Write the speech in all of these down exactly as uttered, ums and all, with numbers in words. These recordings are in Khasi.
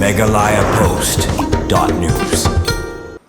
Meghalaya Post dot news.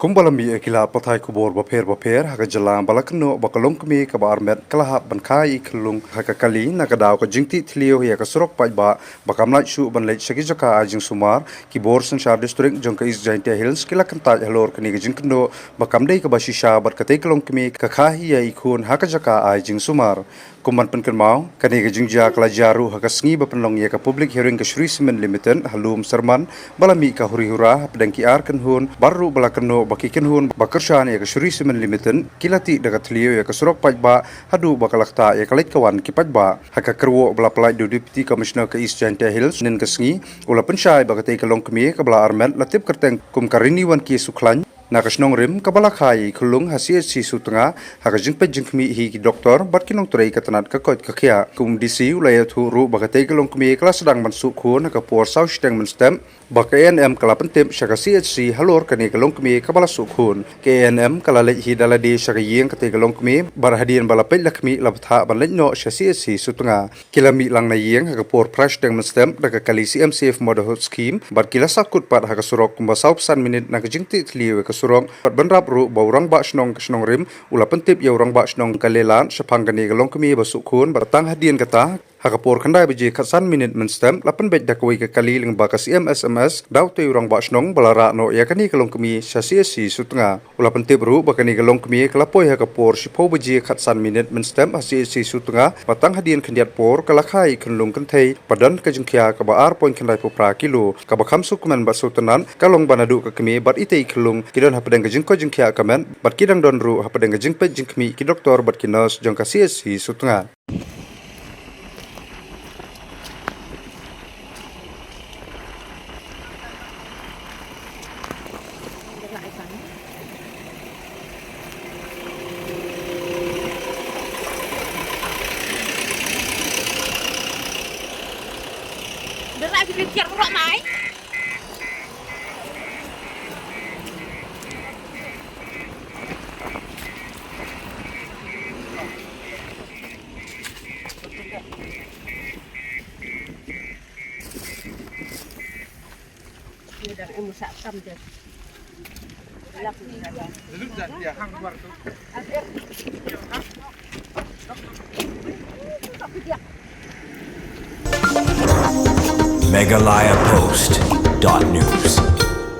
Kumba la mih ïa ki lad pathai khubor bapher bapher ha ka jylla ba la kynnoh ba ka longkmie kaba armet ka la hap ban kha ïa i khyllung ha ka kali na ka daw ka jingtih thliew ïa ka surok paidbah ba kam lait shuh ban leit sha ki jaka ai jingsumar. Ki bor synshar district jong ka East Jaintia Hills ki la kyntait halor kane ka jingkynnoh ba kam dei kaba shisha bad katei ka longkmie ka kha hi ïa i khun ha ka jaka ai jingsumar. Kum ban pynkynmaw, kane ka jingjia ka la jia ruh ha ka sngi ba pynlong ïa ka public hearing ka Shree Cement Limited ha Lum Syrman, ba la mih ka huri hura hapdeng ki ar kynhun, bad ruh ba la kynnoh ba ki kynhun ba kyrshan ïa ka Shree Cement Limited ki la tih da ka thliew ïa ka surok paidbah haduh ba ka la ktah ïa ka leit ka wan ki paidbah. Ha ka kyrwoh ba la pyllait da u Deputy Commissioner ka East Jaintia Hills hynnin ka sngi, u la pynshai ba katei ka longkmie kaba la armet la tip kyrteng kum ka Riniwanki Sukhlain, na ka shnong Rim, kaba la kha ïa i khyllung ha C H C Sutnga ha ka jingpeit jingkhmih hi ki doktor bad ki nongtrei ka tnat ka koit ka khiah. Kum D C u la ïathuh ruh ba katei ka longkmie ka la sdang ban suk khun ha ka por saw shiteng mynstep, ba ka A N M ka la pyntip sha ka C H C halor kane ka longkmie kaba la suk khun. Ka A N M ka la leit hi da lade sha ka ïing katei ka longkmie, bad hadien ba la peit la khmih la bthah ban leit noh sha C H C Sutnga. Ki la mih lang na ïing ha ka por phra shiteng mynstep da ka kali C M Safe Motherhood Scheme, bad ki la sahkut pat ha ka surok kumba saw phew san minit na ka jingtih thliew ïa ka surok, bad bynrap ruh ba u rangbah shnong ka shnong Rim u la pyntip ïa u rangbah shnong ka Lelat shaphang kane ka longkmie ba suk khun, bad tang hadien kata, ha ka por khyndai baje khatsan minit mynstep, la pynbeit da kawei ka kali lyngba ka C M S M S da utei u rangbah shnong ba la rah noh ïa kane ka longkmie sha C H C Sutnga. U la pyntip ruh ba kane ka longkmie ka la poi ha ka por shiphew baje khatsan minit mynstep ha C H C Sutnga, bad tang hadien khyndiat por ka la kha ïa i khyllung kynthei ba don ka jingkhia kaba ar point khyndai phew phra kilo. Kaba kham sngewkmen bad sngewtynnat ka long ba naduh ka kmie bad itei i khyllung ki don hapdeng ka jingkoit jingkhiah ka met, bad ki dang don ruh hapdeng ka jingpeit jingkhmih ki doktor bad ki nurse jong ka C H C Sutnga. Meghalaya Post dot news.